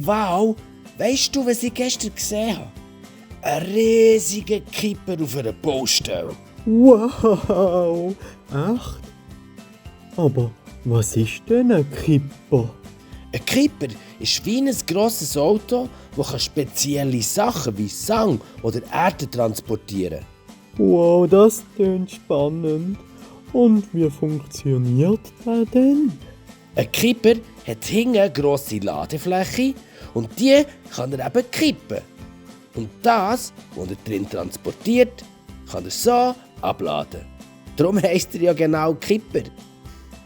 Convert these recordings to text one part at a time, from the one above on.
wow, weisst du, was ich gestern gesehen habe? Ein riesiger Kipper auf einer Baustelle. Wow, echt? Aber was ist denn ein Kipper? Ein Kipper ist wie ein grosses Auto, das spezielle Sachen wie Sang oder Erde transportieren kann. Wow, das klingt spannend. Und wie funktioniert der denn? Ein Kipper hat hinten eine grosse Ladefläche und die kann er eben kippen. Und das, was er drin transportiert, kann er so abladen. Darum heisst er ja genau Kipper.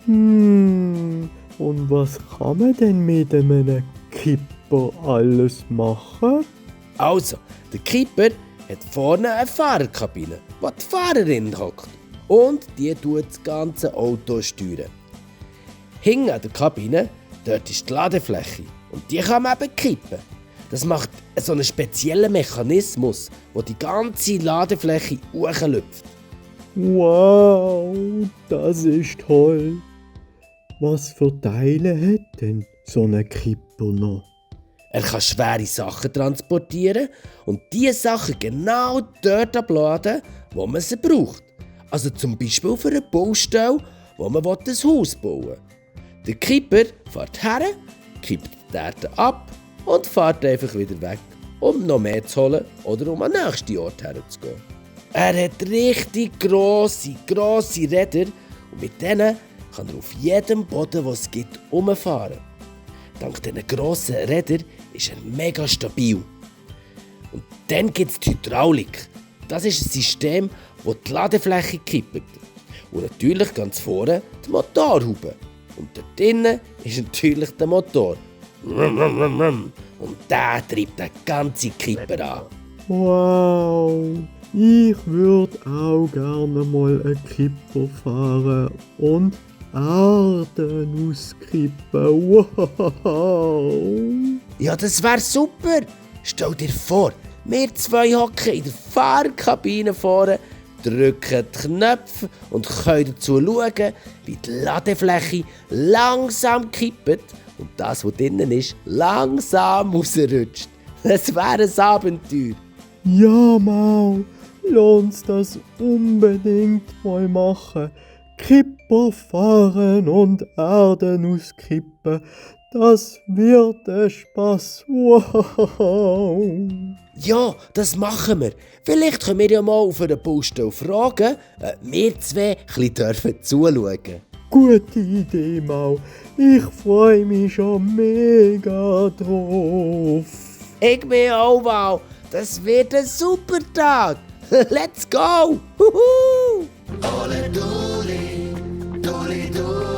Und was kann man denn mit einem Kipper alles machen? Also, der Kipper hat vorne eine Fahrerkabine, wo die Fahrerin hockt. Und die tut das ganze Auto steuern. Hinten an der Kabine, dort ist die Ladefläche. Und die kann man eben kippen. Das macht so einen speziellen Mechanismus, der die ganze Ladefläche hochlüpft. Wow, das ist toll. Was für Teile hat denn so ein Kipper noch? Er kann schwere Sachen transportieren und diese Sachen genau dort abladen, wo man sie braucht. Also zum Beispiel auf einer Baustelle, wo man ein Haus bauen will. Der Kipper fährt her, kippt die Erde ab und fährt einfach wieder weg, um noch mehr zu holen oder um an den nächsten Ort herzugehen. Er hat richtig grosse Räder und mit denen kann er auf jedem Boden, den es gibt, umfahren. Dank diesen grossen Rädern ist er mega stabil. Und dann gibt es die Hydraulik. Das ist ein System, das die Ladefläche kippt. Und natürlich ganz vorne die Motorhaube. Und dort drinnen ist natürlich der Motor. Und der treibt den ganzen Kipper an. Wow, ich würde auch gerne mal einen Kipper fahren und Arden auskippen. Wow! Ja, das wäre super. Stell dir vor, wir zwei hocken in der Fahrerkabine vorne, drücken die Knöpfe und können dazu schauen, wie die Ladefläche langsam kippt und das, was drinnen ist, langsam rausrutscht. Das wäre ein Abenteuer. Ja, Mau, lohnt das unbedingt mal machen. Kipper fahren und Erden auskippen, das wird ein Spass. Wow! Ja, das machen wir. Vielleicht können wir ja mal auf einer Baustelle fragen, ob wir zwei ein bisschen zuschauen dürfen. Gute Idee, Mau. Ich freue mich schon mega drauf. Ich bin auch, wow. Das wird ein super Tag. Let's go! Huhu! Ole Doli, Doli Doli.